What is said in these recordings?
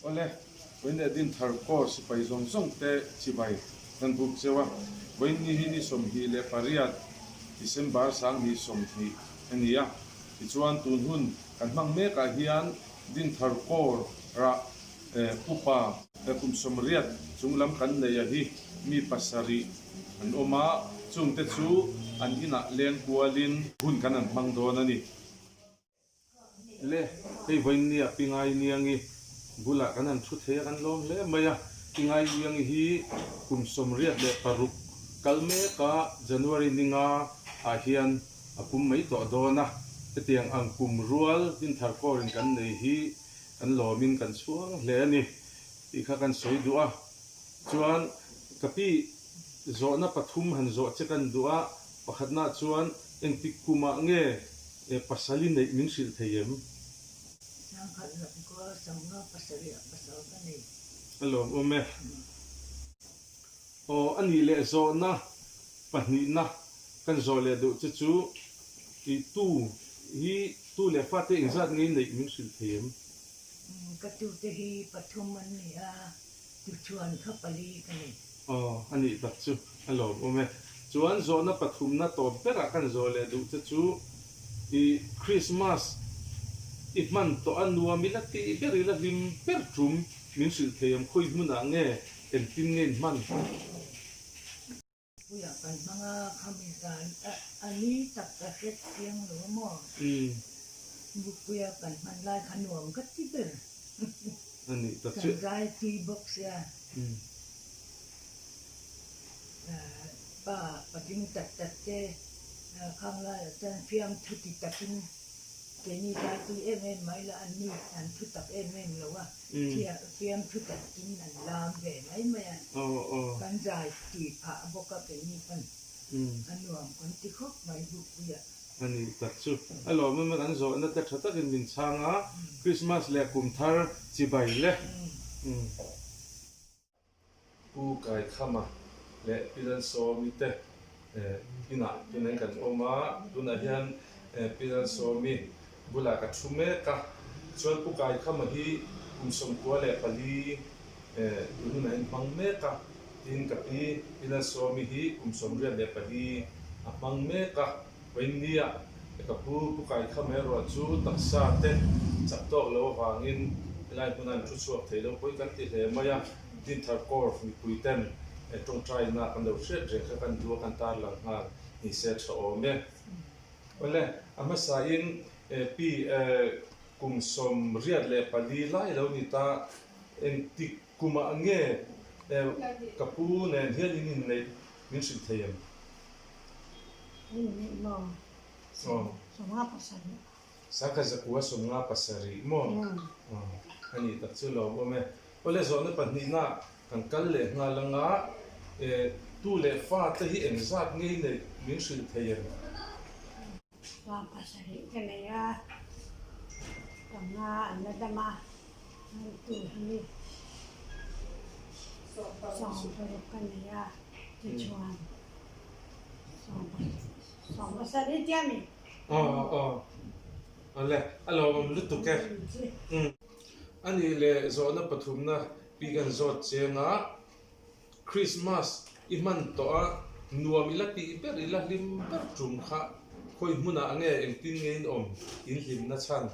Awle, vawiin leh Dinthar Corps sipai zawng zawng te chibai kan buk cheu a, vawiin ni hi ni 28 December 2020 a ni a, tichuan tun hun kan hmang mekah hian Dinthar Corps rah upa kum 80 chung lam kan neih a hi mi pasarih an awm a, chungte chu an inah leng kualin hun kan an hmang dawn a ni. Le, hei vawiinnia Pi Ngainiangi bulah kan han thu thei a, kan lawm hle mai a. Pi Ngainiangi hi kum 86 kal meka January ni nga ah hian a pum mai tawh dawn a. Hetiang ang kum rual Dinthar Corps-in kan nei hi kan lawmin kan chhuang hle a ni tih kha kan sawi duh a. Chuan ka pi zawhna pathum han zawh che kan duh a, pakhatna chuan engtik kumah nge pasal i neih min hrilh thei em? Sangkhat zakua sanga pasarih ah pasal ka nei. A lawmawm e. Aw a nih leh zawhna pahnihna kan zawh leh duh che chu i tu hi tu leh fate engzat nge i neih min hrilh thei em? Ka tute hi pathum an ni a, tuchhuan kha pali ka nei. Aw, a nih tak chu a lawmawm e. Chuan zawhna pathumna tawp berah kan zawh leh duh che chu i Christmas i hman tawh a nuam ila tih ber ila hlim ber tum min hrilh thei ang khawi hmunah nge engtin nge in hman? Puia kan hmang a, khami zan a ni tak ka hre chiang lo a maw? Bukpuia kan hman lai kha nuam ka ti ber. A nih tak chu. Kan zai tui bawk sia. Pa patling tak tak te khang laiah chuan fiamthu ti takin keini zai tui em em mai la anni an thu tak em em lo a. Fiamthu takin an lam ve mai mai a, kan zai tui phah bawk a keini pawn a nuam kan ti khawp mai Bukpuia. A nih tak chu a lawmawm a, kan zawhna te tha takin min chhang a, Christmas leh kum thar chibai le. Pu Kaikhama leh Pi Lalsawmi te inah tunah kan awm a, tunah hian Pi Lalsawmi bulah ka thu mek a, chuan Pu Kaikhama hi kum 94 tun hunah hian hmang mek a, tin ka pi Pi Lalsawmi hi kum 84 a hmang mek a. Vawiinnia ka pu Pu Kaikham erawh chu taksa te chak tawk lo avangin helai hmuna an thu chhuak thei lo pawi kan ti hle mai a, Dinthar Corps mipui ten tawngtaina kan lo hriat reng kha kan duh a kan tarlang nghal ni se tha awm e. Awle, a hmasain pi kum 84 lai lo ni ta, engtik kumah nge ka pu nen hian in inneih min hrilh thei em? Inneih maw? 57. Sangkhat zakua 57 maw? A nih tak chu lawmawm e. Awle zawhna pahnihna kan kal leh nghal anga tu leh fa te hi engzat nge i neih min hrilh thei em? Fa pasarih ka nei a, panga an la dam a, tu hi 60 ka nei a, tichuan 70 tia mi? Aw aw awle a lawmawm lutuk e. A nih leh zawhna pathumna pi kan zawt cheng a. Christmas i hman tawh a, nuam ila tih ber ila hlim ber tum kha khawi hmunah nge engtin nge in awm in hlimna chhan?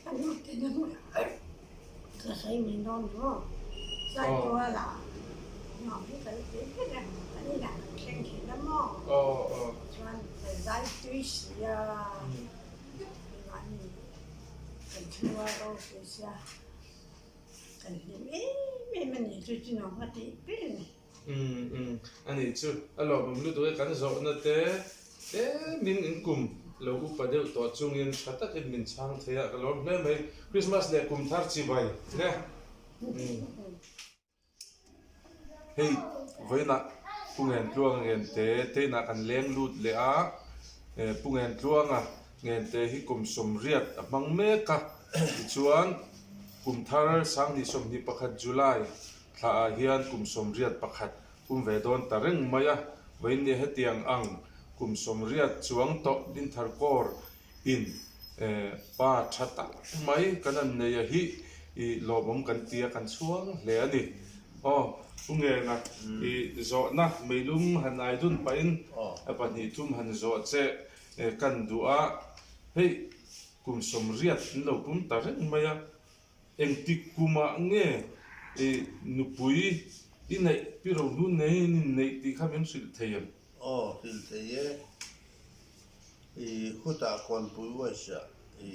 Kan hlim em em a ni chu chu nuam ka tih ber a ni. Umm umm a nih chu a lawmawm lutuk e kan zawhna te tlemin in kum lo upa deuh tawh chungin tha takin min chhang thei a ka lawm hle mai Christmas leh kum thar chibai hle. Hei vawiinah Pu Ngentluanga Ngente te inah kan leng lut leh a, Pu Ngentluanga Ngente hi kum 80 a hmang mek a, tichuan kum thar 2021 July thla ah hian kum 81 pum ve dawn ta reng mai a, vawiin nia hetiang ang kum 80 chuang tawh Dinthar Corps in. Pa tha tak mai kan han nei a hi i lawmawm kan ti a, kan chhuang hle a ni. Aw, Pu Ngenga, i zawhna meilum han ai dun pahin a pahnih thum han zawh che kan duh a, hei kum sawmriat in lo pum ta reng mai a, engtik kumah nge i nupui i neih pi rohnun nei in inneih tih kha min hrilh thei em? Aw, hrilh thei e. I khutah kawnpui uaisa i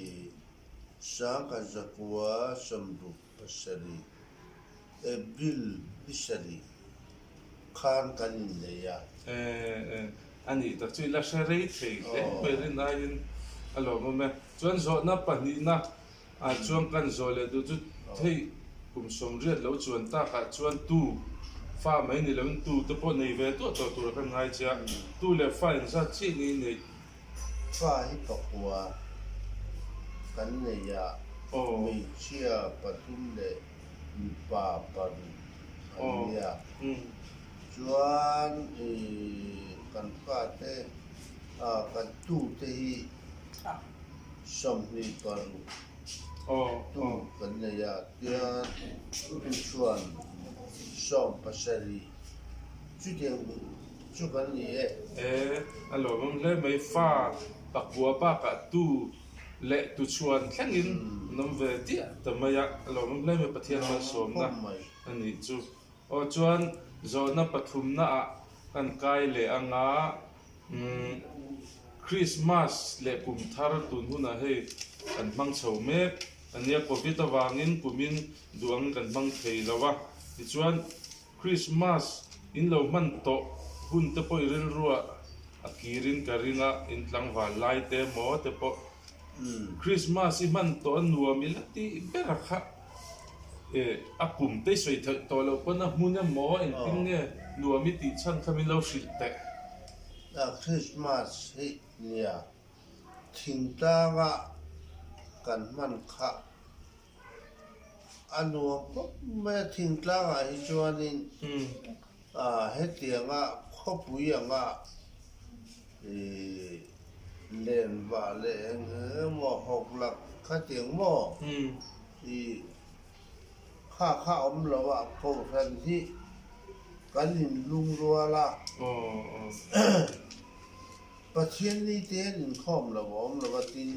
sangkhat zakua sawmruk pasarih April ni sarih khan kan innei a. E, a nih tak chu i la hre rei thei hle mai rin aiin a lawmawm e. Chuan zawhna pahnihna ah chuan kan zawh leh duh chu thei kum sawmriat lo chuan takah chuan tu fa mai ni loin tu te pawh nei ve tuah tawh tur a kan ngai che a, tu leh fa engzat chiah nge i neih? Fa hi pakua kan nei a, hmeichhia pathum leh mipa paruk an nia. Chuan kan fate kan tute hi 26 tu kan nei a, tian chuan 17 chutiang chu kan ni e. E, a lawmawm hle mai, fa pakua bakah tu leh tu chhuan thlengin an awm ve diah ta mai a, a lawmawm hle mai Pathian malsawmna a nih chu. Aw chuan zawhna pathumna ah kan kai leh anga umm Christmas leh kum thar tun hunah hei kan hmang chho mek ania Covid avangin kumin duh angin kan hmang thei lo a tichuan Christmas in lo hman tawh hun te pawh i rilruah a kirin ka ring a in tlangval lai te maw te pawh Christmas i hman tawh a nuam ila tih ber a kha. A kum te i sawi theih tawh loh pawn a hmun emaw engtin nge nuam i tih chhan kha min lo hrilh teh. A Christmas hi nia thingtlanga kan hman kha a nuam khawp mai a, thingtlangah hi chuanin hetianga khawpui anga len vah leh eng emaw hawk lak khatiang maw I kha kha awm lo a, kohhran hi kan inlungrual a, Pathian ni te an inkhawm lo a awm lo a tin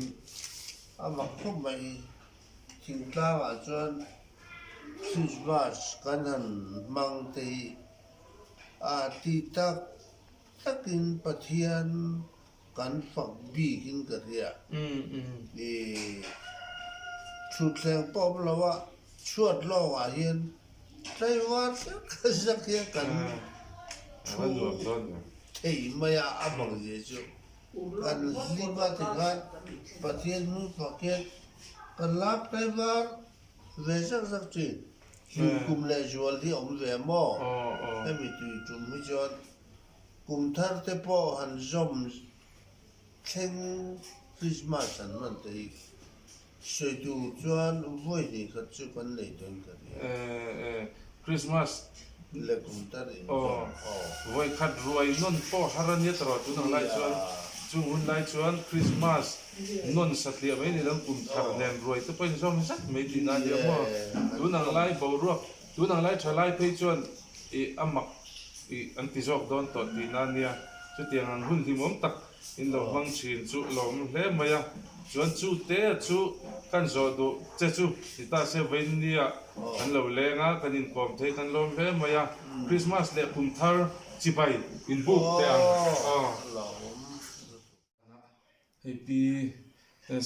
a mak khawp mai hi thingtlangah chuan Christmas kan han hmang te hi a ti tak takin Pathian Kan fak bik in ka hria. I thutthleng pawh awm lo a, chhuat lawng ah hian tlaivar zak zak hian kan thu thei mai a, a bang zia chu kan hlim a tikhan Pathian hming fak hian kan lak tlaivar ve zak zak thin. Hlim kum leh zual hi a awm ve maw? Hemi tui tum hi chuan Kum thar te pawh han zawm thleng Christmas an hman te hi sawi tur chuan vawi hnih khat chu kan nei dawn ka nia. Christmas leh kum thar in zawm aw. Vawi khat ruai nawn pawh har a nia tawh tun ang lai chuan chung hun lai chuan Christmas nawn satliah mai ni lo kum thar nen ruai te pawh in zawm zat mai tihna a nia maw tun ang lai boruak tun ang lai tha lai phei chuan I a mak i an ti zawk dawn tawh tihna a nia. Chutiang ang hun hlimawm tak in lo hmang thin chu lawm hle mai a. Chuan chu te chu kan zawh duh che chu ti ta se vawiinnia kan lo leng a, kan inkawm thei kan lawm hle mai a. Christmas leh kum thar chibai inbuk teh ang aw. Hei pi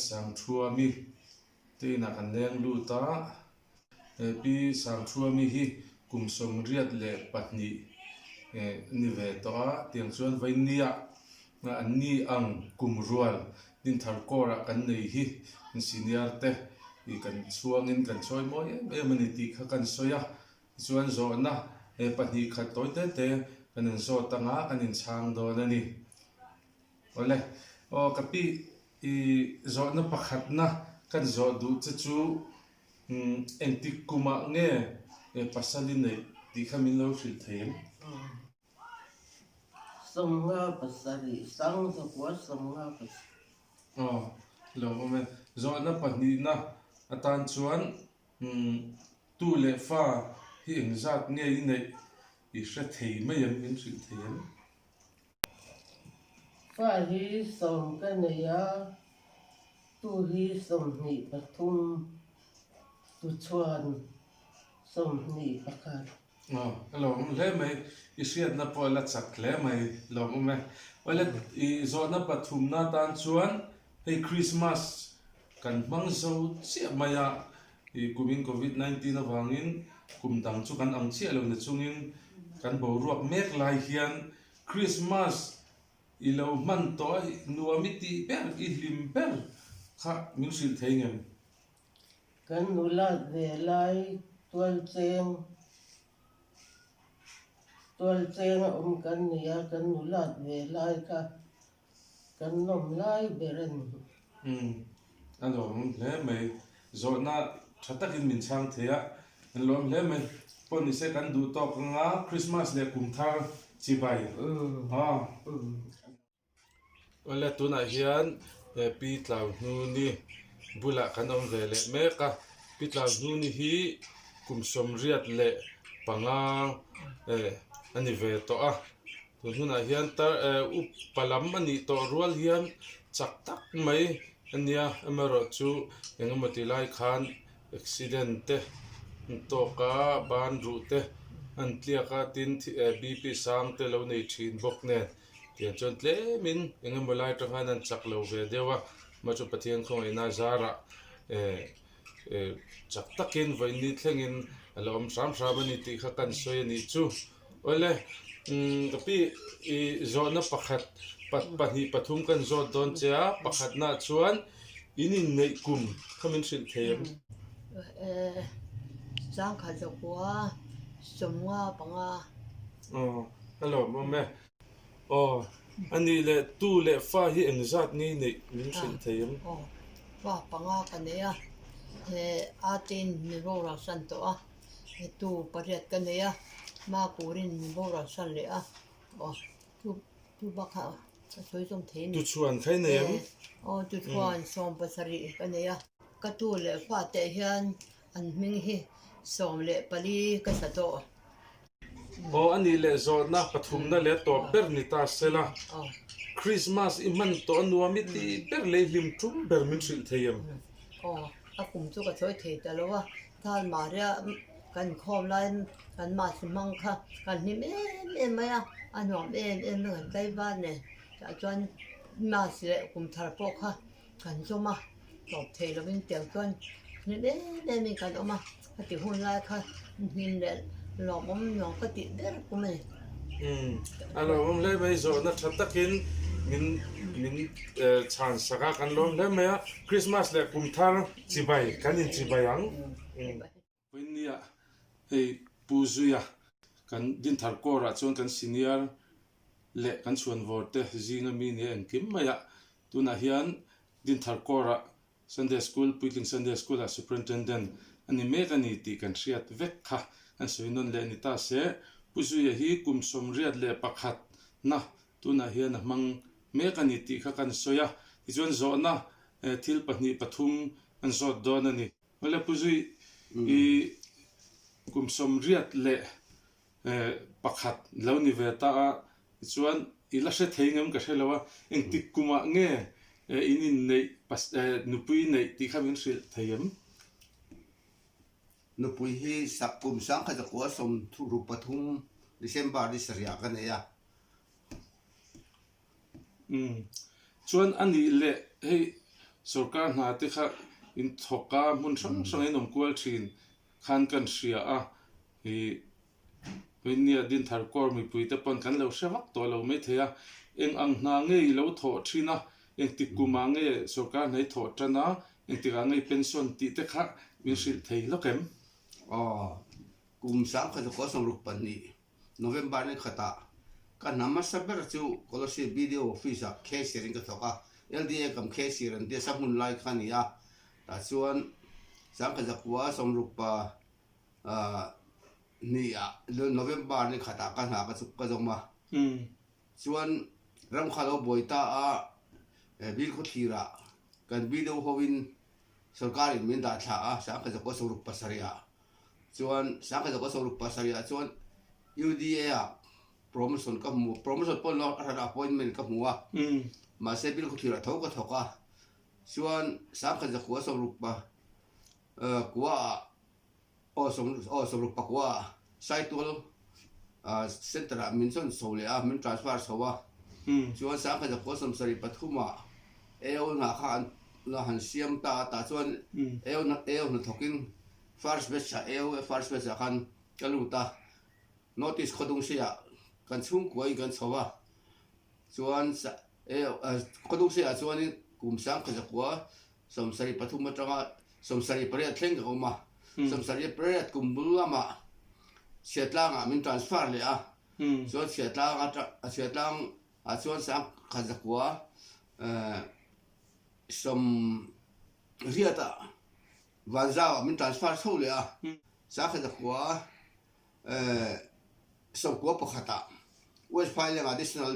Sangthuami te inah kan leng lut a, he pi Sangthuami hi kum 82 ni ve tawh a, tiang chuan Vainia an ni ang kum rual Dinthar Corps-ah kan nei hi senior te kan chhuangin kan chawi mawi em em a ni tih kha kan sawi a, tichuan zawhna pahnih khat tawi te te kan inzawt anga kan inchhang dawn a ni. Awle, aw ka pi i zawhna pakhatna kan zawh duh che chu engtik kumah nge pasal i neih tih kha min lo hrilh thei em? 57, 57. Aw. Lawmawm e. Zawhna pahnihna atan chuan tu leh fa hi engzat nge i neih i hre thei mai em, min hrilh thei em? Fa hi sawm ka nei a, tu hi 23, tuchhuan 21. Aw, ka lawmawm hle mai. I hriatna pawh a la chak hle mai, lawmawm e. Awle, i zawhna pathumna atan chuan hei Krismas kan hmang zo chiah mai a, i kumin Covid 19 avangin kum dang chu kan ang chiah lo na chungin kan boruak mek lai hian Krismas i lo hman tawh a, nuam i tih ber, i hlim ber kha min hrilh thei ngem? Kan nulat ve lai tualcheng tualcheng a awm kan ni a, kan nulat ve lai kha kan nawm lai ber a ni. Umm, a lawmawm hle mai. Zawhna tha takin min chhang thei a, an lawm hle mai. Pawh nise kan duh tawk anga Christmas leh kum thar chibai. Aw. Awle tunah hian Pi Tlauhnuni bulah kan awm ve leh mek a, Pi Tlauhnuni hi kum 85 eh a ni ve tawh a, tun hunah hian tar eh upa lam a nih tawh rual hian chak tak mai a nia amaherawhchu eng emaw ti lai khan accident te an tawk a ban ruh te an tliak a tin BP sang te lo nei thin bawk nen. Tiang chuan tlemin eng emaw lai atang khan an chak lo ve deuh a, mah chu Pathian khawngaihna zarah eh eh chak takin vawiin thlengin a la awm hram hram a ni tih kha kan sawi a nih chu. Awle umm ka pi i zawhna pakhat pahnih pathum kan zawt dawn che a, pakhatnaah chuan in inneih kum kha min hrilh thei em? Eh sangkhat zakua 55. Aw a lawmawm e. Aw, a nih leh tu leh fa hi engzat nge i neih min hrilh thei em? Aw, fa panga ka nei a, he a tein min boral san tawh a, he tu pariat ka nei a, ma kurin min boral san leh a, aw tu tu bakha ka sawi zawm thei a ni. Tu chhuan kha i nei em? Aw, tu chhuan 17 ka nei a. Ka tu leh fa teh hian an hming hi 14 ka sa tawh. Aw a nih leh zawhna pathumna leh tawp ber ni ta sela, Christmas i hman tawh a nuam i tih ber leh i hlim tum ber min hrilh thei em? Aw, a kum chu ka sawi thei ta lo a, Thal Maria kan khawm laiin kan Mas hmang kha kan hlim em em mai a, a nuam em em mai kan tlaivar nen tah chuan Mas leh kum thar pawh kha kan zawm a, tawp thei lovin tiang chuan hlim em em in kan awm a, ka ti hun lai kha hlim leh lawmawm nuam ka tih ber kum a ni. Umm, a lawmawm hle mai, zawhna tha takin min min chhan sak a, kan lawm hle mai a, Christmas leh kum thar chibai kan inchibai ang. Vawinia hei Pu Zuia kan Dinthar Corps ah chuan kan senior leh kan chhuanvawr te zinga mi nia engkim mai a, tunah hian Dinthar Corps ah Sunday School, Puitling Sunday School ah Superintendent a ni mek a ni tih kan hriat vek kha kan sawi nawn leh ni ta se, Pu Zuia hi kum 81 na tunah hian a hmang mek a ni tih kha kan sawi a, tichuan zawhna thil pahnih pathum an zawt dawn a ni. Awle Pu Zui, i kum 81 lo ni ve ta a, tichuan i la hre thei ngem ka hre lo a, engtik kumah nge in inneih nupui neih tih kha min hrilh thei em? Nupui hi kum 1963 December ni sarih ka nei a. Umm. Chuan a nih leh hei sorkar hna te kha in thawk a, hmun hrang hrang in awm kual thin khan kan hria a, ih India Dinthar Corps mipui te pawn kan lo hre vak tawh lo maithei a, eng ang hna nge i lo thawh thin a, engtik kumah nge sorkar hna i thawh tan a, engtikah nge i pension tih te kha min hrilh thei lawk em? Aw, kum 1962 November ni khatah ka hna hmasa ber chu Kolasib BDO Office ah cashier in ka thawk a, LDA kam cashier an tia sa hmun lai kha a ni a, tah chuan 1962 ah November ni khatah ka hna ka chuk ka zawm a, chuan ram kha lo buai ta a, Bilkhawthlir ah. Kan BDO hoin sorkarin min dah thla a, 1967 ah chuan 1967 ah chuan UDA ah promotion ka hmu, promotion pawh lo a hran appointment ka hmu a, mahse Bilkhawthlir ah tho ka thawk a, chuan 1960 pa kua ah aw sawm aw sawmruk pakua ah Saitual center ah min sawn chho leh a, min transfer chho a, chuan 1973 ah AO hna kha an la han siam ta a, tah chuan AO AO hnathawkin first batch ah AO first batch ah khan ka lut a, notice khawdung hriah kan chhungkua in kan chho a, chuan khawdung hriah chuanin kum 1973 atanga 78 thleng ka awm a, 78 kum bul lamah Chhiatlangah min transfer leh a, chuan Chhiatlang a Chhiatlang ah chuan 1980 ah Vanzau ah min transfer chho leh a, 1991 ah West Phaileng Additional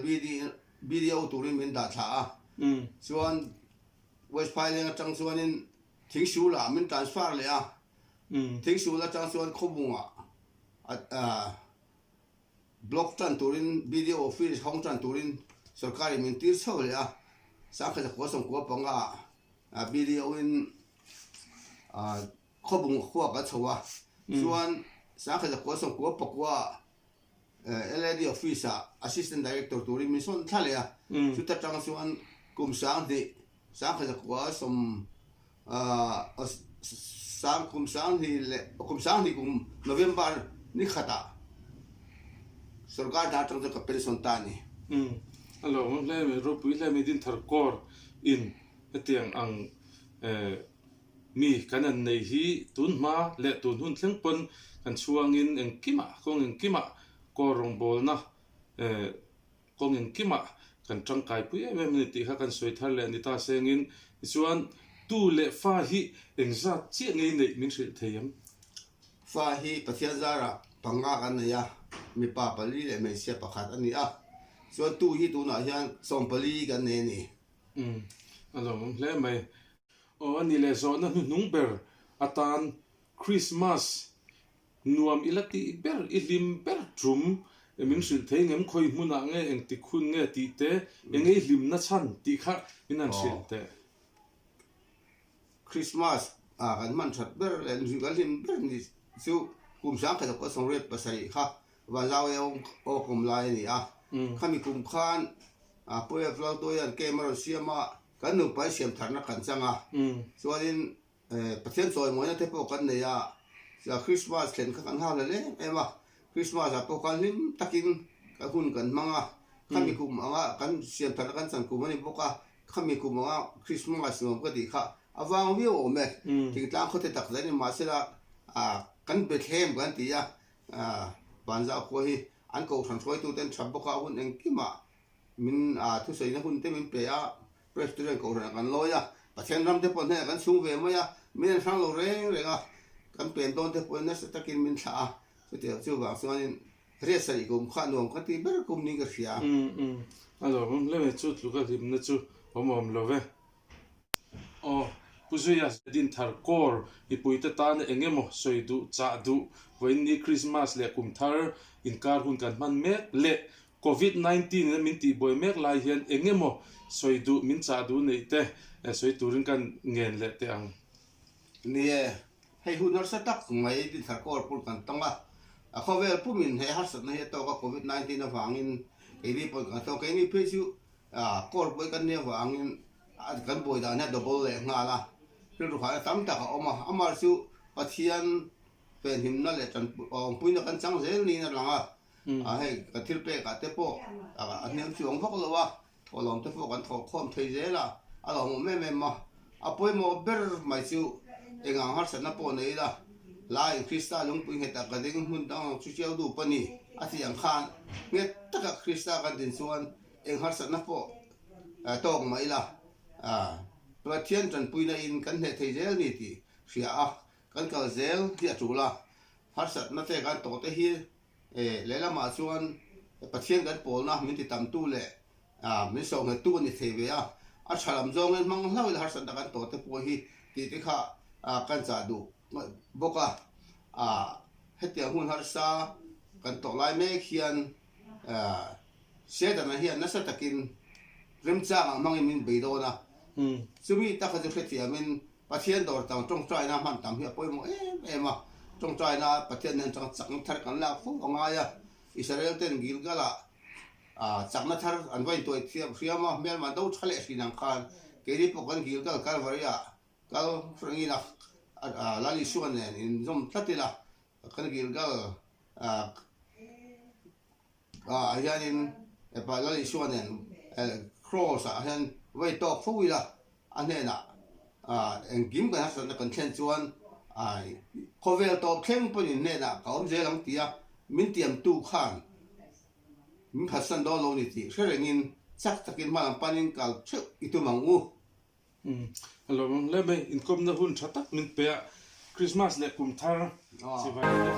BDO turin min dah thla a, chuan West Phaileng atang chuanin Thingsul ah min transfer leh a, Thingsul atang chuan Khawbungah block tan turin BDO office hawng tan turin sorkarin min tir chho leh a, 1995 ah BDO in Khawbung khua kan chho a, chuan 1999 ah LAD office ah Assistant Director turin min sawn thla leh a, chuta tang chuan kum 2000 1910 sang kum 2000 leh kum 2000 kum November ni khatah sorkar hna atang chuan ka pension ta a ni. A lawmawm hle mai, ropui hle mai Dinthar Corps in hetiang ang Mi kan an nei hi tun hma leh tun hun thleng pawn kan chhuangin engkimah, kawng engkimah kaw rawngbawlna kawng engkimah kan tangkaipui em em a ni tih kha kan sawi thar leh a ni ta sengin tichuan tu leh fa hi engzat chiah ngei neih min hrilh thei em? Fa hi Pathian zarah panga kan nei a, mipa pali leh hmeichhia pakhat a ni a, chuan tu hi tunah hian 14 kan nei a ni. Umm a lawmawm hle mai. Aw a ni leh zawhna hnuhnung ber atan Christmas nuam i la tih ber, i hlim ber tum min hrilh thei ngem khawi hmunah nge engtik hun nge tih te eng ei hlimna chhan tih kha min han hrilh teh. Christmas ah kan hman that ber leh kan hlim ber ni chu kum 1987 kha Vanzau e aw kum lai a ni a, khami kum khan Puia Laltuaia'n camp a rawn siam a, kan nupa i siam tharna kan chang a, chuanin Pathian chawimawina te pawh kan nei a, Christmas thlen kha kan hau hlel em em a, Christmas ah pawh khan hlim takin kan hun kan hmang a, khami kum anga kan siam tharna kan chan kum a ni bawk a, khami kum anga Christmas nuam ka tih kha a vang viau awm e, thingtlang khawte tak zet a ni mahsela kan Bethlehem kan ti a, Vanzau khua hi an kohhran hruaituten tha bawk a, hun engkimah min thusawina hun te min pe a, Presbyterian kohhranah kan lawi a, Pathian ram te pawh hnenah kan chhung ve mai a, min en hrang lo reng reng a, kan pen dawn te pawhin nasa takin min thlah a, chutiang chuvang chuanin riat sarih kum kha nuam ka ti ber kum niin ka hria. A lawmawm hle mai, chu tluk a hlimna chu awm awm lo ve. Aw, Pu Zuia Dinthar Corps mipuite tana eng emaw sawi duh chah duh vawiinni Krismas leh kum thar inkar hun kan hman mek leh Covid 19 in a min tihbuai mek lai hian eng emaw sawi duh min chah duh neih te sawi turin kan ngen leh teh ang. Ni e, hei hun harsa tak mai Dinthar Corps pawh kan tawng a, a khawvel pumin he harsatna hi a tawk a Covid 19 avangin keini pawh kan tawng, keini phei chu Corps pawh hi kan nia vangin kan buai dan hi a double leh nghal a, rilru khaina tam tak a awm a, amah chu Pathian venhimna leh awmpuina kan chang zel niin a lang a, hei kan thil pekah te pawh a hniam chuang vak lo a, thawhlawm te pawh kan thawh khawm thei zel a, a lawmawm em em a, a pawimawh ber mai chu engang harsatna pawh nei ila, laiin Krista lungpui nghetah ka ding hmun dang ang chu chiau dup a ni a tih ang khan nghet taka Krista kan din chuan eng harsatna pawh tawk mah ila, Pathian tanpuina in kan hneh thei zel ni tih hria a, kan kal zel hi a tul a, harsatna te kan tawh te hi lehlamah chuan Pathian kan pawlna min ti tamtu leh min sawhnghettu a ni thei ve a. A tha lam zawngin hmang hlauh ila harsatna kan tawh te pawh hi tih te kha kan chah duh bawk a. Hetiang hun harsa kan tawh lai mek hian Setana hian nasa takin remchangah hmangin min bei dawn a. Chumi taka chu hrethiamin Pathian dawr tang tawngtaina hman tam hi a pawimawh em em a. Tawngtaina Pathian nen chang chakna thar kan lak fo a ngai a. Israel ten Gilgal-ah chakna thar an va intuai thiam hriam a, hmelma do tha leh hrin ang khan keini pawh kan Gilgal Kalvari-ah kal rengin a, Lal Isua nen inzawm tlat ila, kan Gilgal ah hianin Lal Isua nen Cross-ah hian va intawk fo ila, a hnenah engkim kan harsatna kan thlen chuan khawvel tawp thleng pawhin hnenah ka awm zel ang tia min tiamtu khan min phatsan dawn lo ni tih hre rengin chak takin hma lam panin kal theuh i tum ang u. A lo ang hle mai, inkawmna hun tha tak min pe a, Christmas leh kum thar chibai le.